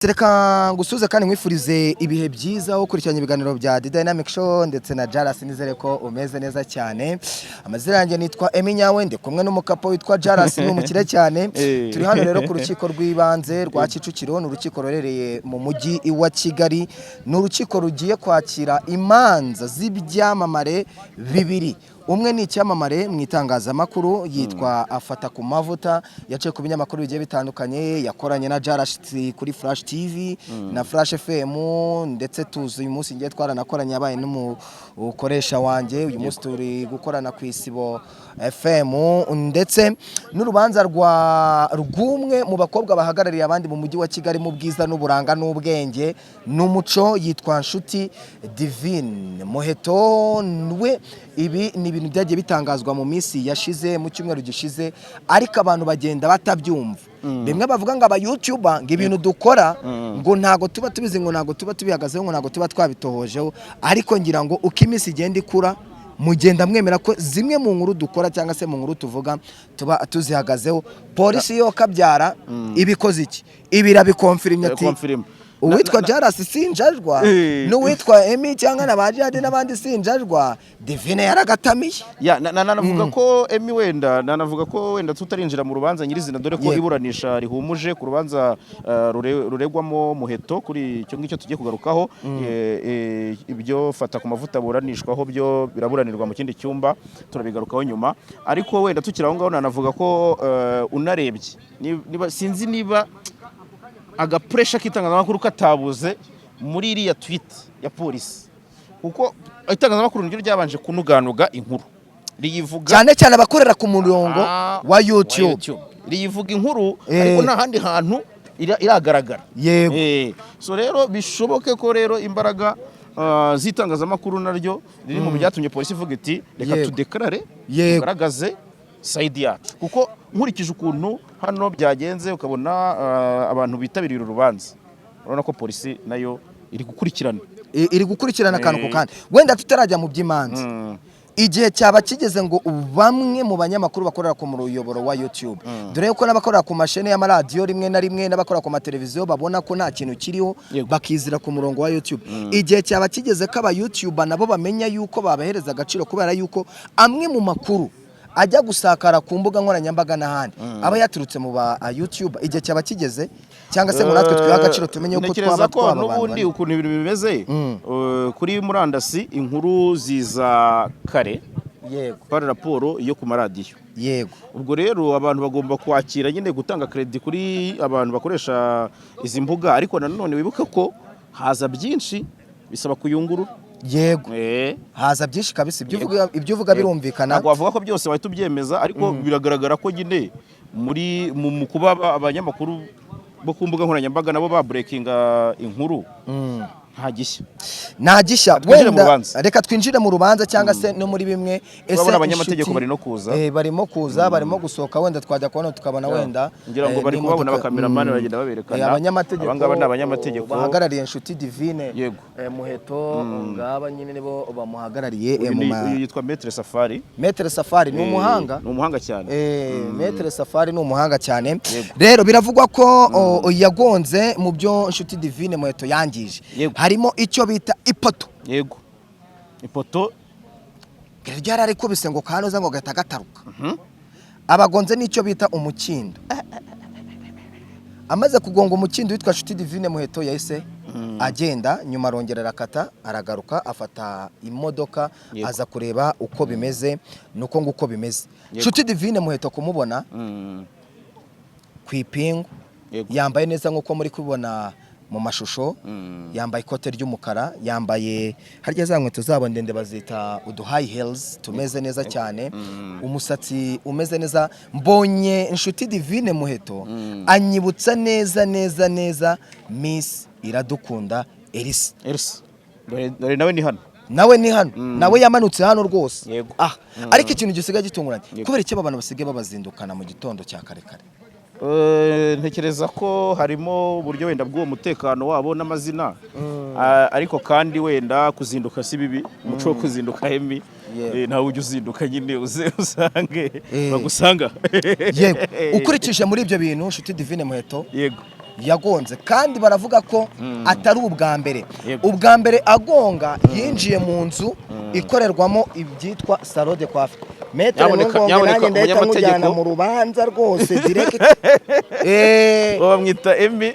Reka ngusuze kandi nkwifurize ibihe byiza wo ukurikiranye ibiganiro bya The Dynamic Show ndetse na Jaras. Nizere ko umeze neza cyane. Amazina yanjye nitwa Emi Nyawe, ndi kumwe n'umukapo witwa Jaras, ni umukire cyane. Turi hano rero ku rukiko rw'ibanze rwa Kicukiro, ni urukiko ruherereye mu mujyi wa Kigali. Ni urukiko rugiye kwakira imanza z'ibyamamare bibiri. Umwe ni icyamamare mu itangazamakuru, yitwa Afata ku Mavuta, yaciye ku binyamakuru bigiye bitandukanye, yakoranye na Jaras kuri Flash TV na Flash FM, ndetse tuzi uyu munsi ngiye twaranakoranye, yabaye n'umukoresha wanjye. Uyu munsi turi gukorana ku Isibo FM, ndetse n'urubanza rwa rw'umwe mu bakobwa bahagarariye abandi mu mujyi wa Kigali mu bwiza n'uburanga n'ubwenge n'umuco, yitwa Nshuti Divine Muheto. We ibi ni ibintu byagiye bitangazwa mu minsi yashize, mu cyumweru gishize, ariko abantu bagenda batabyumva. Bimwe bavuga ngo aba YouTuber, ngo ibintu dukora ngo ntago tuba tubizi, ngo ntago tuba tubihagazeho, ngo ntago tuba twabitohojeho, ariko ngira ngo uko iminsi igenda ikura mugenda mwemera ko zimwe mu nkuru dukora cyangwa se mu nkuru tuvuga tuba tuzihagazeho. Polisi yo kabyara ibikoze iki, ibi irabikonfirimye ati Confirm. uwitwa Jaras sinjajwa, n'uwitwa Emi cyangwa na ba Jihad n'abandi sinjajwa, Divine yaragatamiye. Ya, nanavuga ko Emi, wenda nanavuga ko wenda tutarinjira mu rubanza nyirizina, dore ko iburanisha rihumuje ku rubanza ruregwamo Muheto. Kuri icyo ngicyo tugiye kugarukaho, ibyo Fata ku Mavuta buranishwaho byo biraburanirwa mu kindi cyumba, turabigarukaho nyuma. Ariko wenda tukiri aho ngaho, nanavuga ko unarebye niba, sinzi niba agapuresha k'itangazamakuru katabuze muri iriya tweet ya polisi, kuko itangazamakuru niryo ryabanje kunuganuga inkuru riyivuga. Cyane cyane abakorera ku murongo wa YouTube. Riyivuga inkuru, ariko nta handi hantu iragaragara. So rero bishoboke ko rero imbaraga z'itangazamakuru naryo riri mu byatumye polisi ivuga iti reka tudekarare, tugaragaze side yacu, kuko nkurikije ukuntu hano byagenze, ukabona abantu bitabiriye uru rubanza, urabona ko polisi nayo iri gukurikirana. Iri gukurikirana akantu ku kandi. Wenda tutarajya mu by'imanza, igihe cyaba kigeze ngo bamwe mu banyamakuru bakorera ku muyoboro wa YouTube, dore ko n'abakorera ku mashene y'amaradiyo rimwe na rimwe n'abakorera ku mateleviziyo babona ko nta kintu kiriho, bakizira ku murongo wa YouTube, igihe cyaba kigeze ko aba YouTuber nabo bamenya yuko babahereza agaciro, kubera yuko amwe mu makuru ajya gusakara ku mbuga nkoranyambaga n'ahandi aba yaturutse mu ba YouTube? Igihe cyaba kigeze cyangwa se ngo natwe twihe agaciro, tumenye uko Ntekereza twaba ko twaba abantu n'ubundi bane. ukuntu ibintu bimeze, kuri murandasi inkuru ziza kare par rapport yo ku maradiyo. Ubwo rero abantu bagomba kwakira nyine gutanga credit kuri abantu bakoresha izi mbuga, ariko nanone wibuke ko haza byinshi bisaba kuyungurura. Haza byinshi kabisa, ibyo uvuga birumvikana. Ntabwo wavuga ko byose wahita ubyemeza, ariko biragaragara ko nyine muri mu kuba abanyamakuru bo ku mbuga nkoranyambaga nabo baburekinga inkuru, nta gishya. Nta gishya. Twinjire mu Wenda rubanza. reka twinjire mu rubanza cyangwa se no muri bimwe. Urabona abanyamategeko bari no kuza. Barimo kuza, barimo gusohoka, wenda twajya kubona tukabona wenda Ngira ngo bari kubabona, n'imodoka. Abakameramani baragenda baberekana. Abanyamategeko Aba ngaba ni abanyamategeko. bahagarariye Inshuti Divine Muheto, ngaba nyine nibo bamuhagarariye. Uyu uyu yitwa Maître Safari. Maître Safari ni umuhanga. Ni umuhanga cyane. Maître Safari ni umuhanga cyane. Rero biravugwa ko yagonze, mu byo Nshuti Divine Muheto yangije harimo icyo bita ipoto. Yego, ipoto. Ryararikubise ngo kanoza ngo gahita gataruka, abagonze n'icyo bita umukindo. Amaze kugonga umukindo, witwa Nshuti Divine Muheto yahise agenda, nyuma arongera arakata, aragaruka, afata imodoka, aza kureba uko bimeze. Nuko nguko bimeze. Nshuti Divine Muheto kumubona ku ipingu, yambaye neza nk'uko muri kubibona mu mashusho, yambaye ikote ry'umukara, yambaye harya za nkweto zabo ndende bazita udu high heels tumeze neza cyane, umusatsi umeze neza. Mbonye Inshuti Divine Muheto, anyibutsa neza neza neza Miss Iradukunda Elsa. Elsa, dore nawe ni hano. Nawe ni hano, nawe yamanutse hano rwose. Ah, ariko ikintu gisigaye gitunguranye, kubera icyo abantu basigaye babazindukana mu gitondo cya kare kare? Ntekereza ko harimo uburyo wenda bw'uwo mutekano wabo n'amazina. Ariko kandi wenda kuzinduka si bibi, umuco wo kuzinduka hemi. Nawe ujya uzinduka nyine uze usange bagusanga. Yego, ukurikije muri ibyo bintu, Nshuti Divine Muheto Yagonze, kandi baravuga ko atari ubwa mbere. Ubwa mbere agonga yinjiye mu nzu ikorerwamo ibyitwa salon de coiffure. Maître, Nyamuneka, ntungonge, nyamuneka, nanjye ndahita umunyamategeko. nkujyana mu rubanza rwose direct. Uwo bamwita Emmy.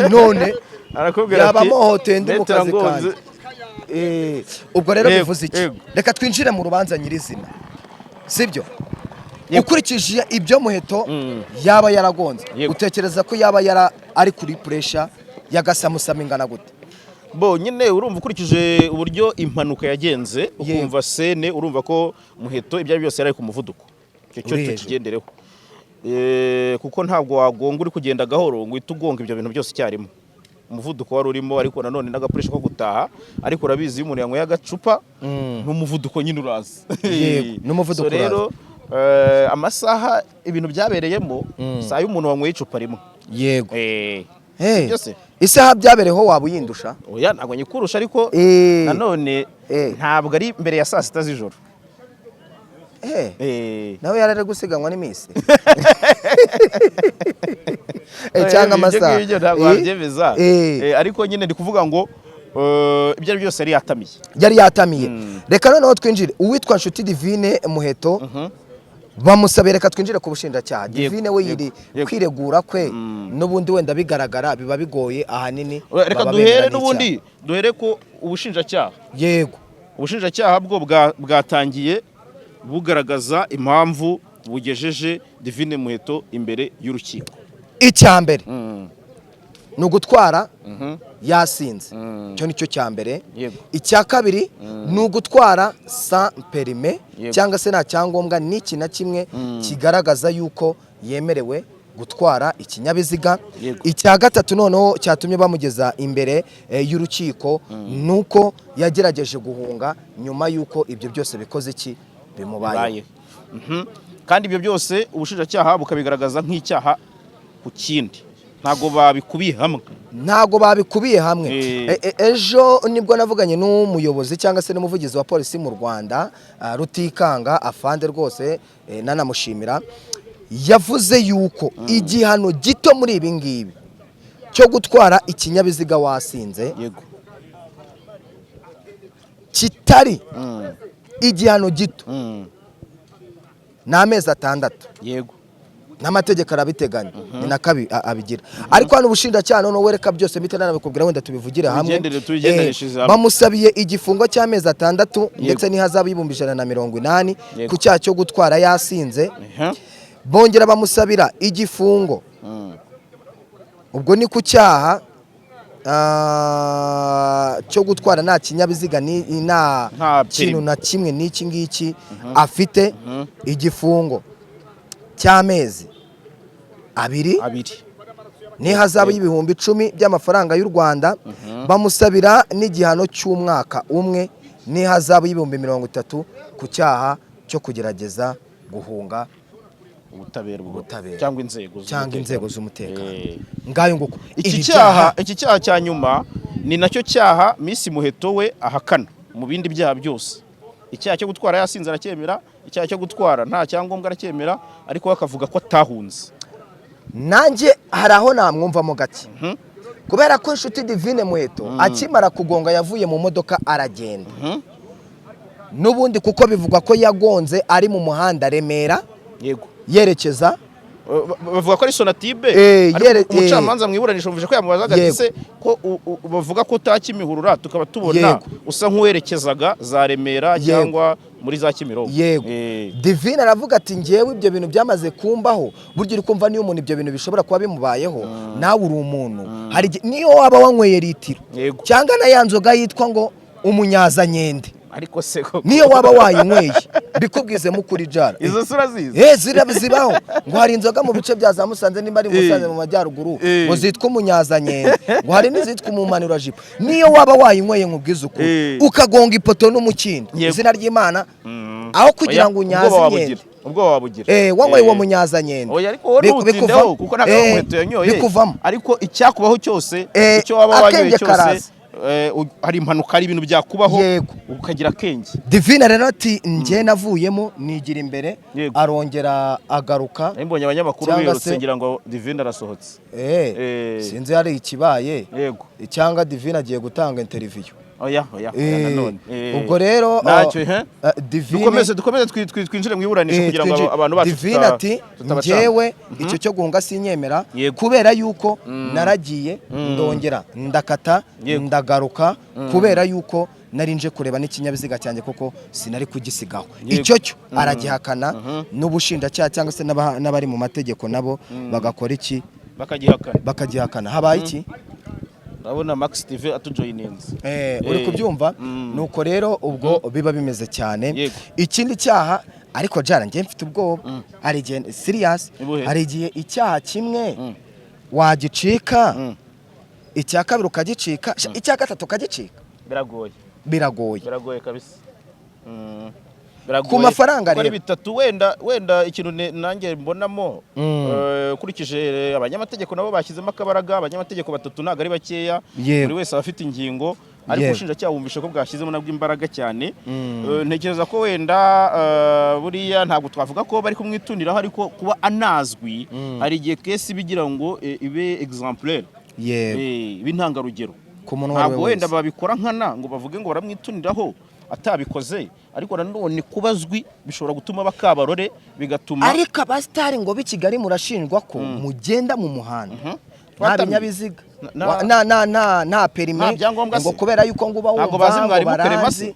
None arakubwira yaba ati amohoteye ndi mu "Maître kazi Ngonze." kanjye. Ubwo rero bivuze iki? Reka twinjire mu rubanza nyirizina, sibyo? Ukurikije ibyo Muheto yaba yaragonze, utekereza ko yaba yara ari kuri pressure y'agasamusama ingana gute? Bo nyine urumva, ukurikije uburyo impanuka yagenze, ukumva scène, urumva ko Muheto ibyo ari byo byose yari ari ku muvuduko. Icyo cyo Uri hejuru. tukigendereho. Kuko ntabwo wagonga uri kugenda gahoro ngo uhite ugonga ibyo bintu byose icyarimwe. Umuvuduko wari urimo, ariko nanone n'agapuresha ko gutaha. Ariko urabizi, iyo umuntu yanyweye agacupa n'umuvuduko nyine uraza. Yego, n'umuvuduko So rero amasaha ibintu byabereyemo, saa y'umuntu wanyweye icupa rimwe. Hey, Byose. isaha byabereyeho waba uyindusha? Oya, ntabwo nyikurusha, ariko nanone ntabwo ari mbere ya saa 6 z'ijoro. Nawe yari ari gusiganwa n'iminsi cyangwa Ibyo amasaha. ngibyo ntabwo wabyemeza. Ariko nyine ndi kuvuga ngo ibyo ari byose yari yatamiye. Yari yatamiye. Reka noneho twinjire uwitwa Nshuti Divine Muheto bamusabiye. Reka twinjire ku bushinjacyaha. Divine we yiri kwiregura kwe n'ubundi wenda bigaragara biba bigoye ahanini, Reka baba duhere bemera n'ubundi duhere ku ubushinjacyaha. n'icyaha. Yego. Ubushinjacyaha bwo bwatangiye bugaragaza impamvu bugejeje Divine Muheto imbere y'urukiko. Icya mbere ni ugutwara yasinze, icyo ni cyo cya mbere. Icya kabiri ni ugutwara sans permis, cyangwa se nta cyangombwa n'iki na kimwe kigaragaza yuko yemerewe gutwara ikinyabiziga. Icya gatatu noneho cyatumye bamugeza imbere y'urukiko ni uko yagerageje guhunga nyuma y'uko ibyo byose bikoze iki, bimubayeho. Bibayeho. Kandi ibyo byose ubushinjacyaha bukabigaragaza nk'icyaha ku kindi, ntabwo babikubiye hamwe. Ntabwo babikubiye hamwe. Ejo nibwo navuganye n'umuyobozi cyangwa se n'umuvugizi wa polisi mu Rwanda, Rutikanga afande rwose, nanamushimira. Yavuze yuko igihano gito muri ibi ngibi cyo gutwara ikinyabiziga wasinze kitari igihano gito ni amezi 6. N'amategeko arabiteganya, ni nako abigira. Ariko hano ubushinjacyaha noneho wereka byose mpita nanabikubwira, wenda tubivugire hamwe. Tubigendereshe hamwe. Bamusabiye igifungo cy'amezi 6 ndetse n'ihazabu y'180,000 ku cyaha cyo gutwara yasinze. Bongera bamusabira igifungo, ubwo ni ku cyaha cyo gutwara nta kinyabiziga nta Nta kintu perimi. na kimwe n'iki ngiki afite, igifungo cy'amezi 2 2. n'ihazabu y'10,000 by'amafaranga y'u Rwanda. Bamusabira n'igihano cy'umwaka umwe n'ihazabu y'30,000 ku cyaha cyo kugerageza guhunga ubutabera ubwo. Ubutabera. Cyangwa inzego cyangwa z'umutekano. inzego z'umutekano. Ngayo nguko. Iki Ibi cyaha, iki cyaha cya nyuma ni nacyo cyaha Miss Muheto we ahakana mu bindi byaha byose. Icyaha cyo gutwara yasinze aracyemera, icyaha cyo gutwara nta cyangombwa aracyemera, ariko we akavuga ko atahunze. Nanjye hari aho namwumvamo gake, kubera ko Inshuti Divine Muheto akimara kugonga yavuye mu modoka aragenda n'ubundi, kuko bivugwa ko yagonze ari mu muhanda Remera yerekeza Bavuga ko ari Sonatube, ariko umucamanza mu iburanisha bumvise ko yamubazaga ati se ko bavuga ko utakimihurura, tukaba tubona usa nk'uwerekezaga za Remera cyangwa muri za Kimironko. Divine aravuga ati ngewe ibyo bintu byamaze kumbaho. Burya uri kumva, niyo umuntu ibyo bintu bishobora kuba bimubayeho, nawe uri umuntu, hari niyo waba wanyweye litiro cyangwa na ya nzoga yitwa ngo umunyazanyende, Ariko se koko niyo waba wayinyweye, mbikubwizemo ukuri jara. Izo sura zizi. Zibaho ngo hari inzoga mu bice bya za Musanze, nimba ari Musanze mu majyaruguru, ngo zitwa umunyazanyende, ngo hari n'izitwa umumanurajipo. Niyo waba wayinyweye, nkubwize ukuri, ukagonga ipoto n'umukindo, izina ry'Imana, aho kugira Oya, ngo unyaze ubwoba inkende. wabugira, ubwoba wabugira. Wanyweye uwo munyazanyende. Oya, ariko wowe ntutindeho kuko ntabwo ari Umuheto yanyoye. Bikuvamo. Ariko icyakubaho cyose, icyo waba wanyoye Akenge cyose, karaza. Hari impanuka, hari ibintu byakubaho, ukagira akenge. Divine rero ati: "Njye navuyemo nigira imbere." Arongera agaruka. Nari mbonye abanyamakuru Cyangwa birutse, se ngira ngo Divine arasohotse. Sinzi hari ikibaye, cyangwa Divine agiye gutanga interview. Oya, oya, oya, nanone. Ubwo rero Ntacyo, he? Divine Dukomeze twinjire mu iburanisha kugira ngo abantu bacu Divine ati: tutabacanga. "Njyewe icyo cyo guhunga sinyemera, kubera yuko naragiye, ndongera ndakata, ndagaruka, kubera yuko nari nje kureba n'ikinyabiziga cyanjye, kuko sinari kugisigaho." Icyo cyo aragihakana, n'ubushinjacyaha cyangwa se n'abari mu mategeko nabo bagakora iki? Bakagihakana. Bakagihakana. Habaye iki? Ndabona Max TV atujoyininze. Uri kubyumva? Nuko rero ubwo biba bimeze cyane. Ikindi cyaha ariko, jara, njye mfite ubwoba, hari igihe serious, Ibuhe? hari igihe icyaha kimwe wagicika, icya kabiri ukagicika, icya gatatu ukagicika. Biragoye. Biragoye. Biragoye kabisa. Biragoye. Ku mafaranga Uko ari rero. bitatu, wenda ikintu nanjye mbonamo, ukurikije abanyamategeko nabo bashyizemo akabaraga, abanyamategeko batatu ntabwo ari bakeya. Buri wese aba afite ingingo, ariko ubushinjacyaha wumvishe ko bwashyizemo nabwo imbaraga cyane. Ntekereza ko wenda buriya ntabwo twavuga ko bari kumwituniraho, ariko kuba anazwi, hari igihe case iba igira ngo ibe exemplaire, ibe intangarugero. Ku muntu uwo ari we Ntabwo wenda wese. babikora nkana ngo bavuge ngo baramwituniraho atabikoze, ariko nanone kuba azwi bishobora gutuma bakabarore, bigatuma Ariko abasitari ngo b'i Kigali murashinjwa ko mugenda mu muhanda nta Twatamiye. binyabiziga, nta permis, Nta byangombwa ngo se? kubera yuko ngo uba Ntabwo wumva bazi ngo mwarimu Kerema baranzi. se?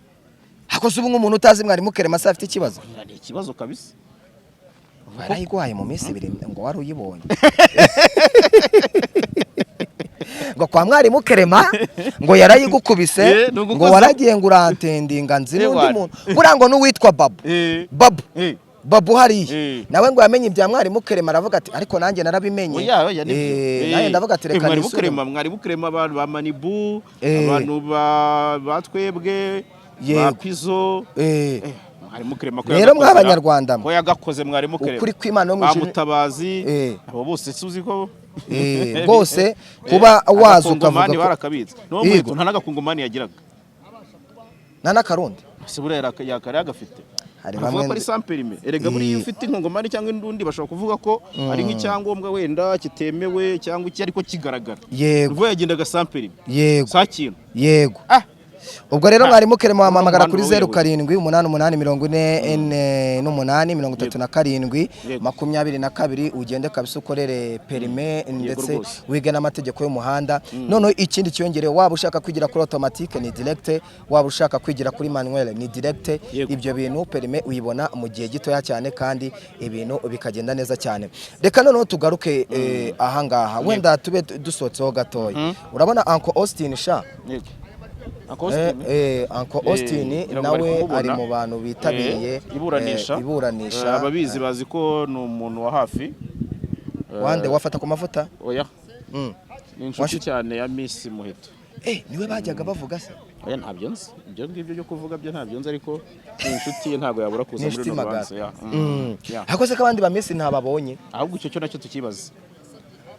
Hakoze ubu nk'umuntu utazi mwarimu Kerema se afite ikibazo? Ni ikibazo kabisa. Barayiguhaye mu minsi 2 ngo wari uyibonye, ngo kwa mwarimu Kerema ngo yarayigukubise. Ni ugukoza. Ngo waragiye ngo urantendinga nzi n'undi wana. muntu buriya ngo n'uwitwa Babu. Babu. Babu hariya nawe ngo yamenye ibya mwarimu Kerema, aravuga ati: "Ariko nanjye narabimenye." Oya, oya, nibyo. Nanjye ndavuga ati: "Reka Mwarimu nisubire." Kerema, mwarimu Kerema, abantu ba Manibu, abantu ba twebwe, ba Pizo. Mwarimu Kerema ko Rero yagakoze mw'Abanyarwanda mwe. Ko yagakoze mwarimu Kerema. Ukuri kw'Imana no mu Ba ijuru. Mutabazi, abo bose suzi ko Rwose kuba waza ukavuga Agakongomani ko barakabitse. N'uwo muheto nta n'agakongomani yagiraga. Nta n'akarundi. Se buriya yakari agafite? Hari Baravuga bamwe ko ari sans permis. Erega buriya iyo ufite inkongomani cyangwa indundi, bashobora kuvuga ko ari nk'icyangombwa wenda kitemewe cyangwa iki, ariko kigaragara. Ubwo yagendaga sans permis. Sa kintu. Ah. Ubwo rero mwarimu Kerema wamuhamagara Umuhanda kuri wa zeru Huye. 0788 48 37 22, ugende kabisa ukorere permis ndetse wige n'amategeko y'umuhanda. Noneho ikindi cyiyongereye, waba ushaka kwigira kuri automatique ni direct, waba ushaka kwigira kuri manuel ni direct. Ibyo bintu permis uyibona mu gihe gitoya cyane kandi ibintu bikagenda neza cyane. Reka noneho tugaruke ahangaha, wenda tube dusohotseho gatoya. Urabona Uncle Austin sha? Yego. Uncle Austin? Uncle Austin Ngira ngo bari nawe kumubona. ari mu bantu bitabiriye Iburanisha. Iburanisha. Ababizi bazi ko ni umuntu wa hafi. Wande wafata ku mavuta? Oya. Ni inshuti cyane ya Miss Muheto. Niwe bajyaga bavuga se? Oya, ntabyo nzi. Ibyo ngibyo byo kuvuga byo ntabyo nzi, ariko ni inshuti ye, ntabwo yabura kuza Ni muri inshuti runo magara. rubanza. Ya. Ya. Ariko se ko abandi ba Miss ntababonye? Ahubwo icyo cyo nacyo tukibaza.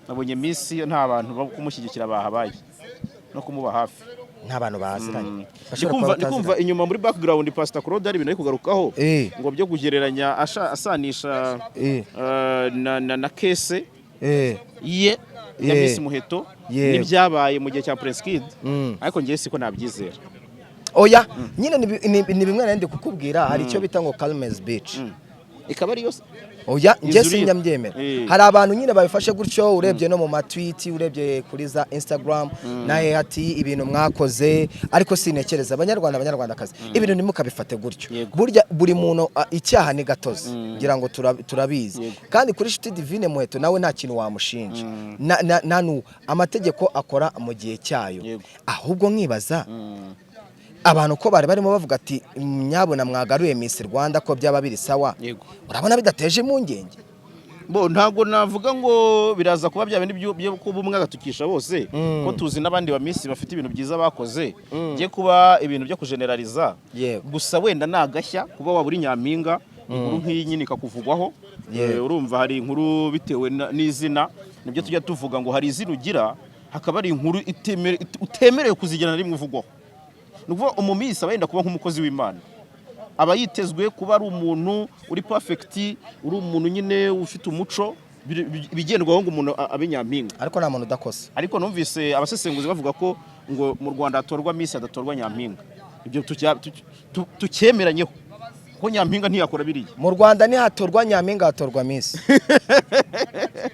Nabonye Miss nta bantu bo kumushyigikira bahabaye no kumuba hafi. Nta bantu baziranye. Ndi Bashobora kumva kuba ndi kumva bataziranye. inyuma muri background Pastor Claude hari ibintu ari kugarukaho ngo byo kugereranya asanisha na case ye ya Miss Muheto n'ibyabaye mu gihe cya Prince Kid, ariko ngiye siko nabyizera. Oya nyine ni bimwe nari ndi kukubwira, hari icyo bita ngo calmes beach. Ikaba ariyo Oya, njye Izuriye. sinjya mbyemera. Hari abantu nyine babifashe gutyo, urebye no mu matwiti, urebye kuri za Instagram nahe, ati ibintu mwakoze, ariko sinekereza. Abanyarwanda, abanyarwandakazi, ibintu ntimukabifate gutyo. Burya buri muntu icyaha ni gatozi, ngira ngo turabizi. Kandi kuri Nshuti Divine Muheto nawe nta kintu wamushinja. Na n'ubu amategeko akora mu gihe cyayo. Ahubwo nkibaza abantu ko bari barimo bavuga ati: "Nyabuna mwagaruye Miss Rwanda ko byaba biri sawa." Urabona bidateje impungenge? Bo ntabwo navuga ngo biraza kuba bya bindi byo kuba umwe agatukisha bose, ko tuzi n'abandi ba Miss bafite ibintu byiza bakoze, ngiye kuba ibintu byo kujeneraliza. Gusa wenda ni agashya kuba waba uri nyampinga, inkuru nk'iyi nyine ikakuvugwaho. Urumva hari inkuru bitewe n'izina, nibyo tujya tuvuga ngo hari izina ugira. Hakaba ari inkuru utemerewe kuzigera na rimwe uvugwaho. Ni ukuvuga umumiss aba yenda kuba nk'umukozi w'Imana, aba yitezwe kuba ari umuntu uri perfect, uri umuntu nyine ufite umuco ibigendwaho ngo umuntu abe nyampinga. Ariko nta muntu udakosa. Ariko numvise abasesenguzi bavuga ko ngo mu Rwanda hatorwa miss, hadatorwa nyampinga. Ibyo tucyemeranyeho ko nyampinga ntiyakora biriya. Mu Rwanda ntihatorwa nyampinga, hatorwa miss,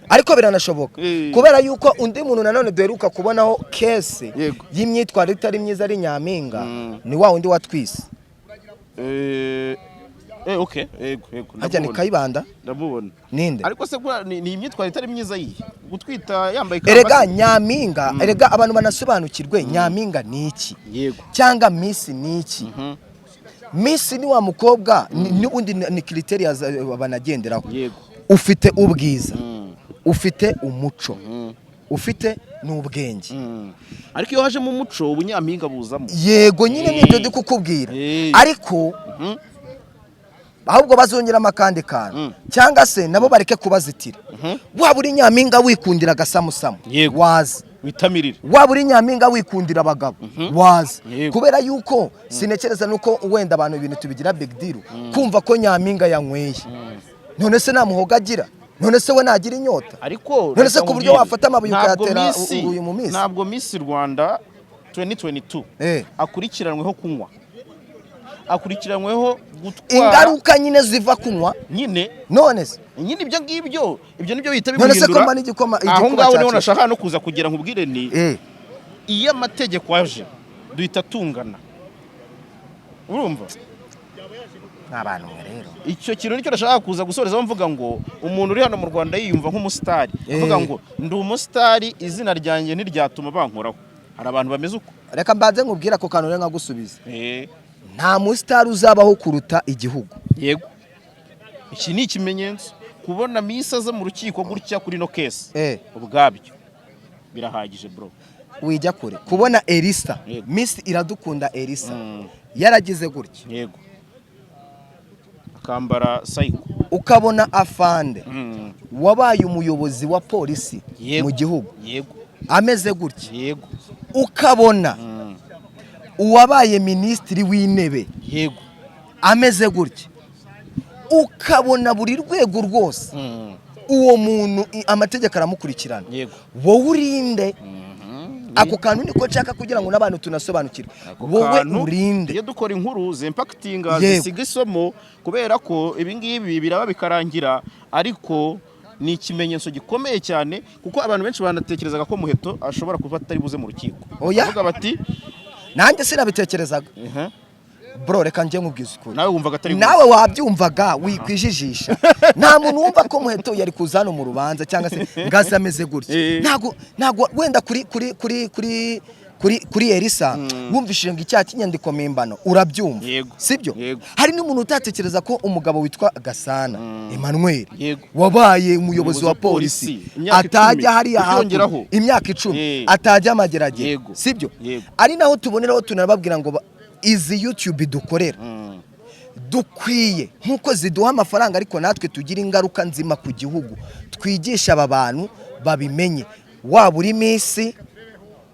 ariko biranashoboka kubera yuko undi muntu nanone duheruka kubonaho case y'imyitwarire itari myiza ari nyampinga, ni wa wundi watwise. Okay, yego. Harya ni Ndamubona. Kayibanda? Ndamubona. Ninde? Ariko se kuriya ni imyitwarire itari myiza yihe? Gutwita yambaye ikamba? Erega nyampinga, erega abantu banasobanukirwe, nyampinga ni iki cyangwa miss ni iki? Miss ni wa mukobwa n'ubundi ni criteria banagenderaho. Ufite ubwiza, ufite umuco, ufite n'ubwenge. Ariko iyo hajemo umuco, ubunyampinga buzamo. Yego nyine, nibyo ndi kukubwira. Ariko ahubwo bazongeramo akandi kantu cyangwa se nabo bareke kubazitira. Waba uri nyampinga wikundira agasamusamu, waza. Witamirire. Waba uri nyampinga wikundira abagabo, waza. Kubera yuko sinekereza nuko wenda abantu ibintu tubigira big deal, kumva ko nyampinga yanyweye, none se nta muhogo agira? None se we nagira inyota? Ariko None se reka ku buryo nkubwire, wafata amabuye ntabwo ukayatera uyu mu Miss? Ntabwo Miss Rwanda 2022 akurikiranweho kunywa, akurikiranyweho gutwara. Ingaruka nyine ziva kunywa. Nyine. None se Nyine ibyo ngibyo, ibyo nibyo bihita None se ko bimuhindura. mba n'igikoma Aho igikuba ngaho niho cyacitse? nashaka no kuza kugira nkubwire ni iyo amategeko aje duhita tungana, urumva? N'abantu mwe rero. Icyo kintu nicyo nashaka kuza gusorezaho mvuga ngo umuntu uri hano mu Rwanda yiyumva nk'umusitari, avuga ngo ndi umusitari, izina ryanjye ntiryatuma bankoraho, hari abantu bameze uko. Reka mbanze nkubwire ako kantu rero nkagusubiza. Nta musitari uzabaho kuruta igihugu. Yego, iki ni ikimenyetso. Kubona miss aza mu rukiko gutya kuri no case, ubwabyo birahagije, bro. Wijya kure, kubona Elisa, Miss Iradukunda Elisa, yaragize gutya, Yego, akambara sayiko. Ukabona afande wabaye umuyobozi wa polisi mu gihugu ameze gutya, ukabona uwabaye minisitiri w'intebe ameze gutya, ukabona buri rwego rwose uwo muntu amategeko aramukurikirana, wowe urinde? Ako kantu niko nshaka kugira ngo n'abantu tunasobanukirwe. Ako Wowe kantu, urinde? Iyo dukora inkuru zimpakitinga, zisiga isomo, kubera ko ibi ngibi biraba bikarangira, ariko ni ikimenyetso gikomeye cyane, kuko abantu benshi banatekerezaga ko Muheto ashobora kuba atari buze mu rukiko. Oya. Bavuga bati Nanjye sinabitekerezaga. Bro, reka njye nkubwize ukuri. Nawe wumvaga atari buze. Nawe wabyumvaga, wikwijijisha. Nta muntu wumva ko Muheto yari kuza hano mu rubanza cyangwa se ngazi ameze gutya. Ntabwo wenda kuri Elisa wumvishije ngo icyaha cy'inyandiko mpimbano, urabyumva, sibyo? Yego. Hari n'umuntu utatekereza ko umugabo witwa Gasana Emmanuel, wabaye umuyobozi wa polisi, Imyaka atajya 10. hariya hakurya Ukiyongeraho. imyaka 10, atajya amageragere, sibyo? Yego. Ari naho tuboneraho tunababwira ngo izi YouTube dukorera dukwiye nk'uko ziduha amafaranga, ariko natwe tugira ingaruka nzima ku gihugu, twigisha aba bantu babimenye. Waba uri miss,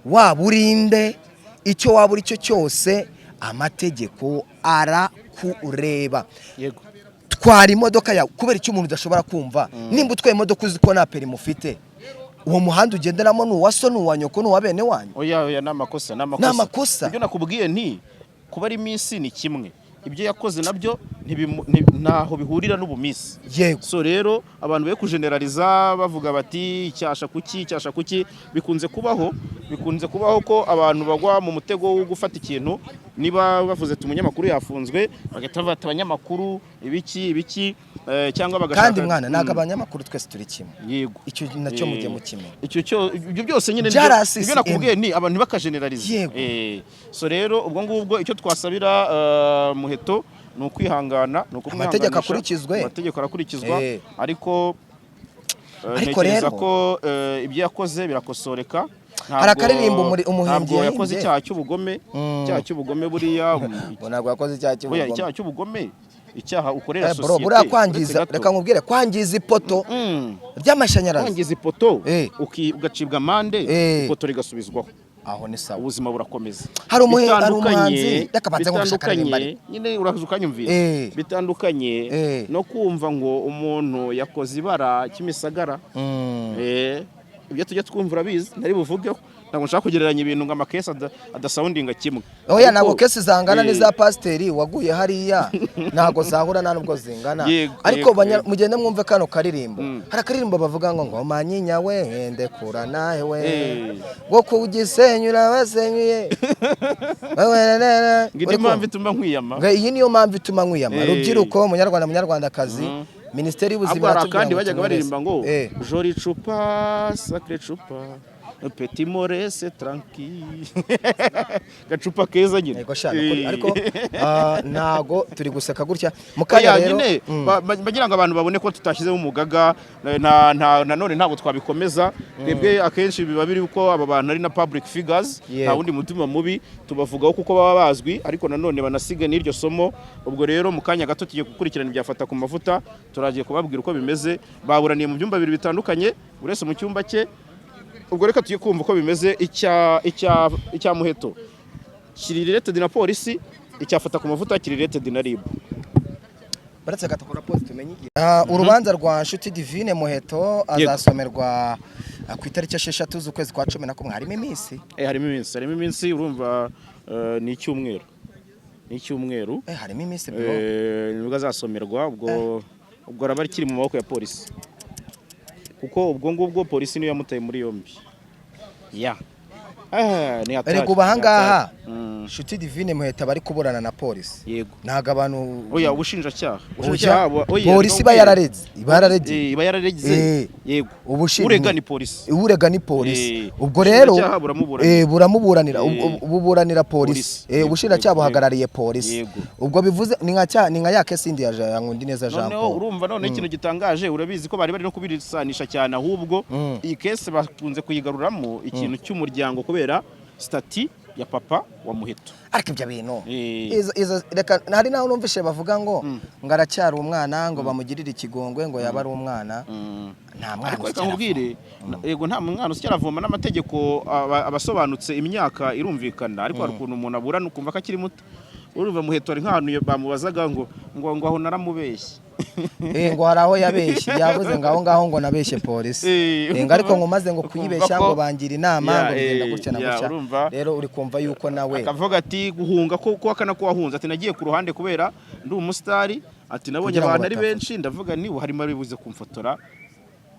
waba urinde, icyo waba uri cyo cyose, amategeko arakureba. Twara imodoka yawe, kubera icyo umuntu udashobora kumva, nimba utwaye imodoka uzi ko nta permis ufite, uwo muhanda ugenderamo ni uwa so, ni uwa nyoko, ni uwa bene wanyu? Oya, oya, ni amakosa, ni amakosa. Ni amakosa. Ibyo nakubwiye nti kuba ari miss ni kimwe, ibyo yakoze nabyo ntaho bihurira n'ubumiss. So rero abantu be kujeneraliza bavuga bati icyasha kuki, icyasha kuki. Bikunze kubaho ko abantu bagwa mu mutego wo gufata ikintu, niba bavuze ati umunyamakuru yafunzwe, bagahita bavuga ati abanyamakuru ibiki ibiki, cyangwa bagashaka. Kandi mwana, ntabwo abanyamakuru twese turi kimwe. Icyo nacyo mujye mukimenya. Icyo cyo, ibyo byose nyine Byarasisi nibyo nakubwiye, ni abantu ntibakajeneralize. So rero ubwo ngubwo icyo twasabira Muheto ni ukwihangana, ni ukumwihanganisha. Amategeko akurikizwe. Amategeko arakurikizwa. Ariko Ariko ntekereza rero- ko ibyo yakoze birakosoreka. Hari akaririmbo umuhimbyi Ntabwo yakoze yahimbye. icyaha cy'ubugome. Icyaha cy'ubugome buriya Ngo ntabwo yakoze icyaha Oya, cy'ubugome. icyaha cy'ubugome. Icyaha ukorera Bro, sosiyete, buriya uretse kwangiza, gato. reka nkubwire, kwangiza ipoto ry'amashanyarazi, Kwangiza ipoto, ugacibwa amande, ipoto rigasubizwaho, aho ni sawa. Ubuzima burakomeza. Hari umuhanzi, reka banze nkumvishe akaririmbo. Bitandukanye nyine, uraza ukanyumvira. Bitandukanye no kumva ngo umuntu yakoze ibara Kimisagara. Ibyo tujya twumva urabizi, ntari buvugeho, ntabwo nshaka kugereranya ibintu ngo amakesi adasoundinga kimwe. Oya, Ariko- ntabwo case zangana n'iza pasiteri waguye hariya, ntabwo zahura, nta nubwo zingana. Ariko mugende mwumve kano karirimbo. Hari akaririmbo bavuga ngo manyinya we, ndekura nawe, ngo kugisenyura basenyuye. Ngo indi mpamvu ituma nkwiyama. Ngo iyi niyo mpamvu ituma nkwiyama. Rubyiruko, munyarwanda, munyarwandakazi, Minisiteri y'Ubuzima Ahubwo hari iratubwira akandi ngo bajyaga tunywe baririmba ngo neza. "Joli cupa, sacré cupa, petit morese tranquille", gacupa keza nyine. Yego sha, nukuri. Ariko ntago turi guseka gutya mu kanya Oya, rero. Nyine bagira ngo abantu babone ko tutashyizemo umugaga na none ntabwo twabikomeza. Twebwe akenshi biba biri uko aba bantu ari na public figures, nta wundi mutima mubi, tubavugaho kuko baba bazwi, ariko nanone banasiga n'iryo somo. Ubwo rero mu kanya gato tugiye gukurikirana ibyafata ku mavuta, turagiye kubabwira uko bimeze. Baburaniye mu byumba bibiri bitandukanye, buri wese mu cyumba cye. Ubwo reka tugiye kumva uko bimeze. Icya Muheto kiri related na polisi, icyafata ku mavuta kiri related na RIB. Baretse gato pause tumenye igihe. Urubanza rwa Nshuti Divine Muheto azasomerwa ku itariki 6 z'ukwezi kwa 11. Harimo iminsi. Harimo iminsi, harimo iminsi. Urumva, ni icyumweru, ni icyumweru. Harimo iminsi, bro. Nibwo azasomerwa. Ubwo araba akiri mu maboko ya polisi, kuko ubwo ngubwo polisi niyo yamutaye muri yombi ya ni hatari, Erega ubu ahangaha ni hatari. Nshuti Divine Muheto bari kuburana na polisi. Ntabwo abantu Oya, ubushinjacyaha. Oya, Ubushinjacyaha oya, polisi iba no, yarareze, iba yarareze. Iba yarareze. Yego. Urega ni polisi. Urega ni polisi. Ubwo rero Ubushinjacyaha buramuburanira. Buramuburanira. Buburanira polisi. Polisi. Ubushinjacyaha buhagarariye polisi. Ubwo bivuze ni nka cya, ni nka ya case yindi ya Nkundineza Jean Noneho Paul. urumva, none ikintu gitangaje, urabizi ko bari bari no kubirisanisha cyane, ahubwo iyi case bakunze kuyigaruramo ikintu cy'umuryango kubera status ya papa wa Muheto. Ariko ibyo bintu reka, hari naho numvishe bavuga ngo aracyari umwana, ngo bamugirire ikigongwe, ngo yaba ari umwana. Nta mwana Ariko reka usyara. nkubwire, yego, nta mwana usyara avoma, n'amategeko abasobanutse, imyaka irumvikana, ariko hari ukuntu umuntu aburana ukumva ko akiri muto. Urumva Muheto ari nk'ahantu bamubazaga ngo aho naramubeshye. Ngo hari aho yabeshye, yavuze ngo aho ngaho ngo nabeshye polisi. Ngo ariko ngo maze ngo Ukumva kuyibeshya ngo bangira inama, ngo bigenda gutya na gutya. Urumva. Rero uri kumva yuko nawe Akavuga ati guhunga ko kuhakana ko wahunze, ati nagiye ku ruhande kubera ndi umusitari, ati nabonye Kugira ngo abantu ari batafata. benshi, ndavuga ni harimo abibuze kumfotora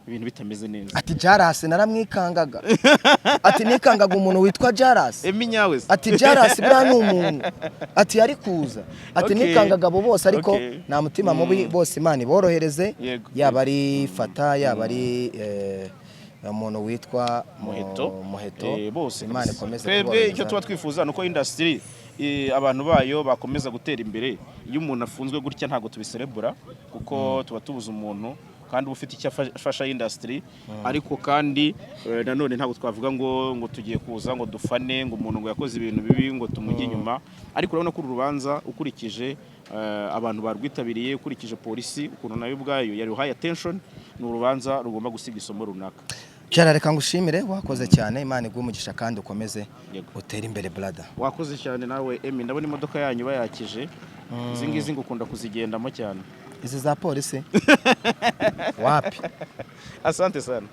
ibintu bitameze neza. Ati Jarasi naramwikangaga, ati nikangaga umuntu witwa Jarasi. Emi nyawe se. Ati Jarasi buriya ni umuntu, ati yari kuza, ati nikangaga abo bose, ariko nta mutima mubi, bose Imana iborohereze. Yaba ari Fata, yaba ari umuntu witwa Muheto. Muheto. Bose Imana kabisa. ikomeze Twebwe kuborohereza. icyo tuba twifuza ni uko industry, abantu bayo bakomeza gutera imbere. Iyo umuntu afunzwe gutya ntabwo tubiserebura, kuko tuba tubuze umuntu kandi uba ufite icyo afasha industry. Ariko kandi nanone ntabwo twavuga ngo tugiye kuza ngo dufane ngo umuntu ngo yakoze ibintu bibi ngo tumujye inyuma. Ariko urabona ko uru rubanza, ukurikije abantu barwitabiriye, ukurikije polisi ukuntu nayo ubwayo yaruhaye attention, ni urubanza rugomba gusiga isomo runaka. Jara, reka ngushimire, wakoze cyane, Imana iguhe umugisha kandi ukomeze utere imbere, brother. Wakoze cyane nawe, Emi. Ndabona imodoka yanyu bayakije, izi ngizi ngo ukunda kuzigendamo cyane. Izi za polisi wapi. Asante sana.